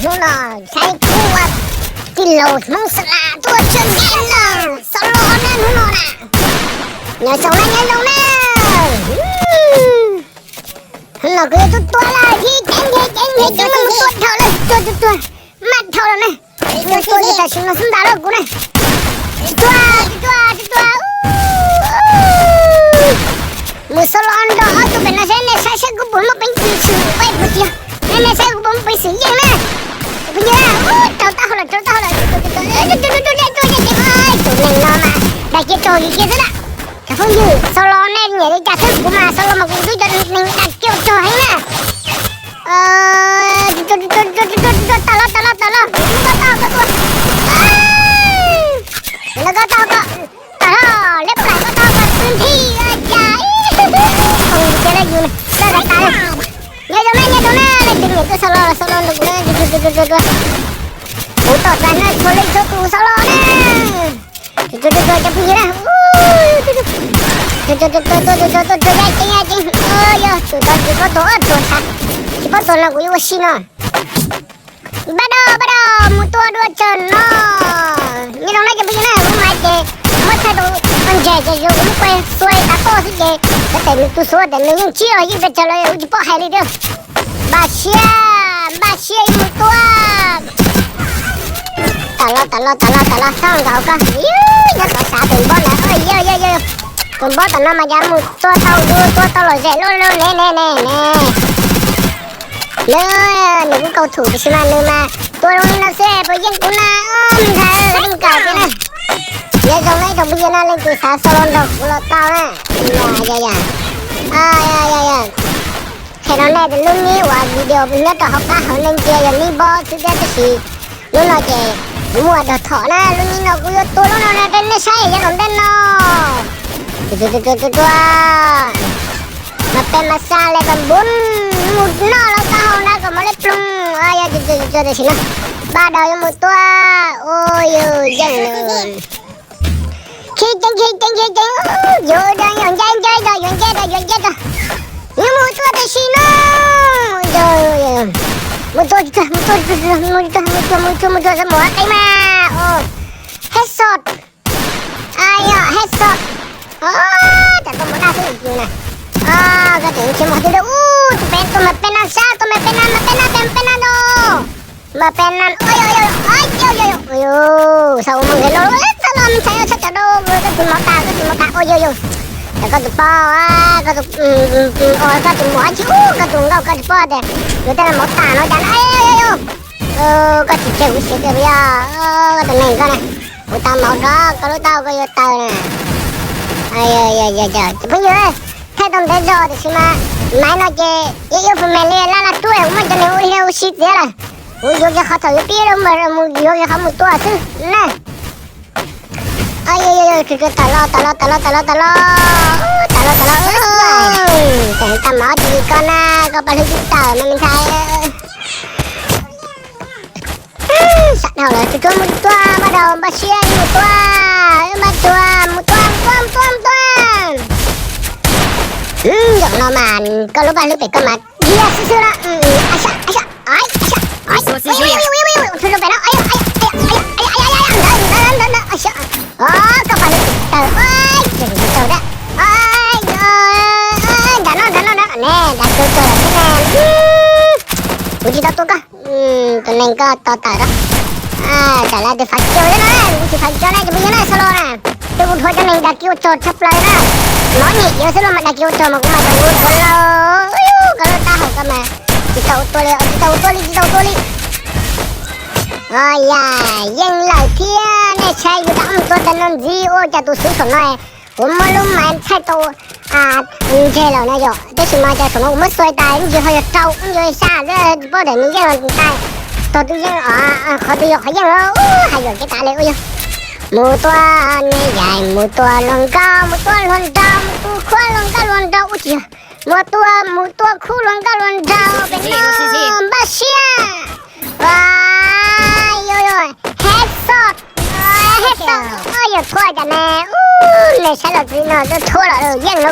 Hnub no saib kuv ua tij laug Hmoob Xas Las tuaj tshwj ntiag no, Xas Los ne hnub no na. Nyob zoo na, nyob zoo na. Hnub no kuv yuav tuaj tua lawm thiab, ceev thiab ceev thiab ceev, mus tua dhau lawm, tuaj tuaj tuaj, maj dhau lawm na. Yuav tuaj li tam sim no xwb ntag lauj kuv na. Tuaj tuaj tuaj tuaj. Mus Xas Los nrog ob tug pem no seb nej saib saib kuv puas muaj peev xwm tshwm peb puas tiag. Nej saib kuv puas muaj peev xwm yeej na. Phooj ywg, rau taub hau lawm, rau taub hau lawm. Tus neeg no mas dag kiag rau kiag xwb na. Cov phooj ywg, Xas Los nej nyiam li cas xwb, kuv mas Xas Los mas kuv twb cov neeg dag kiag rau heev na. Tawm los, tawm los, tawm los, tawm los, tawm los. Tawm los, tawm los, leb plaim koj tau koj twb nthi cas. Nyob zoo na, nyob zoo na, leej twg nyiam tuaj Xas Los, Xas Los nrog kuv na. Kuv tom txais no txhua leej txhua tus Xas Los na. Tuaj tuaj tuaj cov phooj ywg na. Tuaj tuaj tuaj tuaj tuaj tuaj, ya ceev ya ceev. Yog tus tod tsis paub tuag, tuag ntshai, tsis paub tuag no kuv yuav ua si no. Npaj dab, npaj dab, mus tua dua tsawg no. Nyob zoo na cov phooj ywg na, kuv mas ces muab thaij tau ntses ces kuv muab pes xuas tas toj xwb ces, tes nws tus xuav tes nws yeej tsib los yeej pes tsawg los kuv tsis paub hais li thiab. Npaj siab, npaj siab yuav mus tua. Tawm los, tawm los, tawm los, tawm los, txhob nkaum koj. Nyob tod xav tus npob ntawd, yog yog yog, tus npob tom no mas cas mus tua tau, tua tau lom zem luaj luaj ne ne ne ne. Nws, nws kuj kaus thum tiam sis mas nws mas tua zoo li no xwb puas yeej kuv na, me ntxhais, koj yeej kawm tiag na. Nyob zoo na ib tsoom phooj ywg na, leej twg xav Xas Los nrog kuv los tau na. Yog yog yog, qhia rau nej tias lub nib uas video nyob rau hauv qab hauv ntej ntsia yog nib npob xwb thiab tab sis lub no ces kuv muaj dog thom na, lub nib no kuv yuav tua lub no no rau nej saib yav tom ntej no. Tua, mas pes mas xa le pas npun, mus noj los tau hau na kom mos lej ploog. Yog tus tam sim no npaj dab yuav mus tua, ua yus yeej lawm. Khib ceev khib ceev khib ceev, yuav da yuav ncaib ncaib da yuav ncaib da yuav ncaib da. Yuav mus tua tam sim no. Mus tua, mus tua, mus tua, mus tua, mus tua, mus tua, mus tua, mus tua, mus tua, headshot. Yog headshot. Cas tuaj mus daj xwb na. Koj tseem nrhiav mus qhov twg, tus pem, tus mas pem na sab, tus mas pem na, mas pem na, pem pem na no. Mas pem na, xav ua mus nqis los, xav los ntshai tshaj cov dab, koj tus mov tas, koj tus mov tas, ua yog yog. Koj tus poj, koj tus, koj tus mov tsis ub, koj tus nkauj koj tus poj tias yus tej los mov tas no cas na. Koj tsis tseg kuv siav kiag puas yog? Koj tus neeg koj na, kuv tau mov rau koj lub taub hau koj yuav taw na. Cov phooj ywg, thaij tau ntev zog tiam sis mas maiv no ces yeej ib puas me li laj laj tuaj, kuv muaj cov neeg ua liaj ua si txiav lawm. Kuv yuav kiag qhov thaum yuav pib lawm mus yuav kiag qhov mus tua xwb na. Tawm los, tawm los, tawm los, tawm los, tawm los, tawm los, tawm los, tawm los, tawm mov tsis li koj na, koj paj hlwb twb tawm no me ntxhais. Sab dhau lawm, tus tuaj mus tua, npaj dab npaj siab mus tua, npaj tua, mus tua, mus tua, mus tua, mus tua. Zaum no mas koj lub paj hlwb pem koj mas dhia xwb xwb na. Tus pem no, koj paj hlwb pem tawm, tawm, nram no, nram no, nram no ne, nram kawg kawg lawm thiab ne. Kuv tsis tau tua koj. Tus neeg koj tos tawm rau. Tawm lawm tus fav kiw na, kuv tsis fav kiw na, tus phooj ywg na, Xas Los na. Tus kuv dhuav cov neeg dag kiag ua tsog tshaj plaws na. Mov nyem yuav xwb los mas dag kiag ua tsog mas kuv mas tau ua tsog lauj. Koj lub taub hau koj mas tsis tau tua li, tsis tau tua li, tsis tau tua li. Yam yeej lawm thiab, nej saib yus rov mus tua tas no ntxiv ua cas tus xwb saum no kuv muab lub maiv thaij tau ntseg lawm na yom, tab sis mas cas saum no kuv muab xuas tas ib ntsis ho yog rau ib ntsis xya xwb, tsis paub tias nws yeej los tais, tog twb yeej, qhov twg yog qhov yeej los hais yuam kev tas li ua yog. Mus tua ne yaim, mus tua hluas nkauj, mus tua hluas nraug, mus tua hluas nkauj hluas nraug ub tsis yog. Mus tua, mus tua khub hluas nkauj hluas nraug pem no, npaj siab. Headshot, headshot, yog thuaj cas ne, ub, nej saib los txij no twb thuaj los yeej no